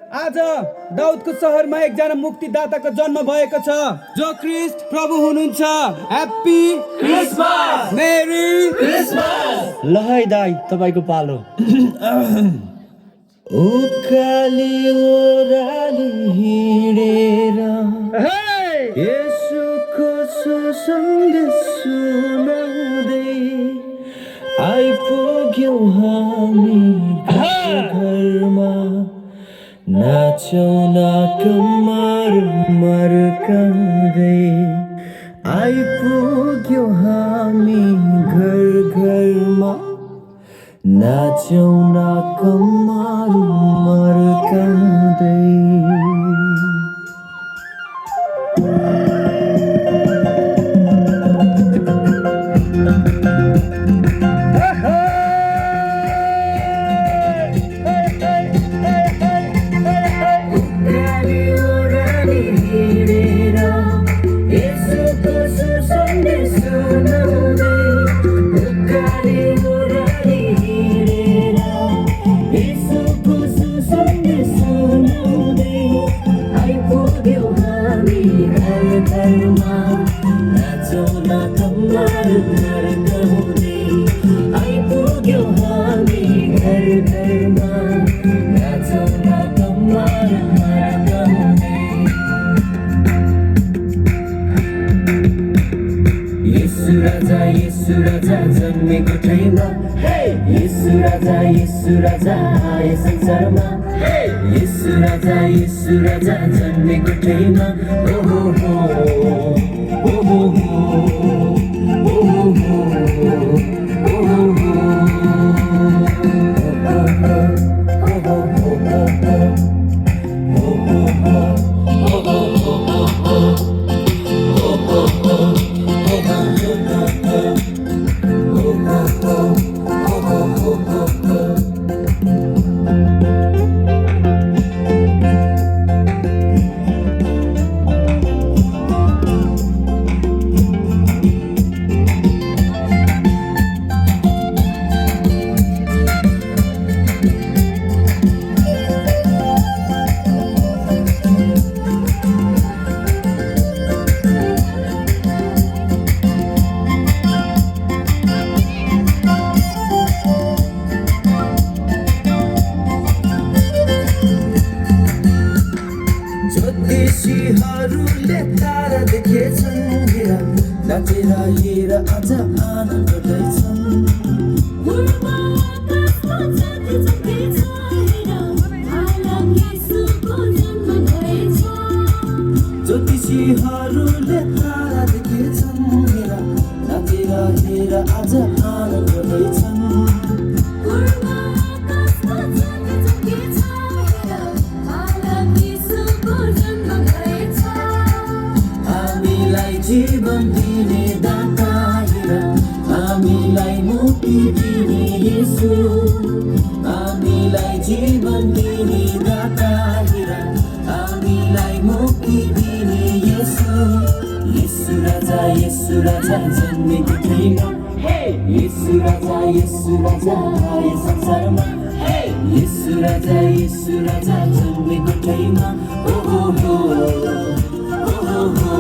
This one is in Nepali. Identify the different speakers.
Speaker 1: आज दाउदको सहरमा एकजना मुक्तिदाताको जन्म भएको छ जो ख्रीष्ट प्रभु हुनुहुन्छ। Happy Christmas, merry Christmas.
Speaker 2: ल है दाइ तपाईको पालो।
Speaker 3: उकाली ओराली हिँडेर येशूको सुसन्देश सुनाउँदै आइपुग्यौँ हामी घरमा। नाचौँ न कम्मर मर्काउँदै आइपुग्यौँ हामी घरमा। नाचौँ न कम्मर मर्काउँदै। येशू राजा जन्मेको ठाउँमा, येशू राजा आए संसारमा। येशू राजा जन्मेको ठाउँमा, ओहो हो ओहो हो ओहो हो ओहो हो। ज्योतिषीहरूले तारा देखेछन्, नाचेर हेर आज आनन्द गर्दैछन्। ज्योतिषीहरूले तारा देखेछन्, नाचेर हेर आज आनन्द गर्दैछन्। जीवन दिने दाता हेर, हामीलाई मुक्ति दिने येशू। हामीलाई जीवन दिने दाता हेर, हामीलाई मुक्ति दिने येशू। येशू राजा जन्मेको ठाउँमा, येशू राजा आए संसारमा। येशू राजा जन्मेको ठाउँमा, ओहो हो ओहो हो।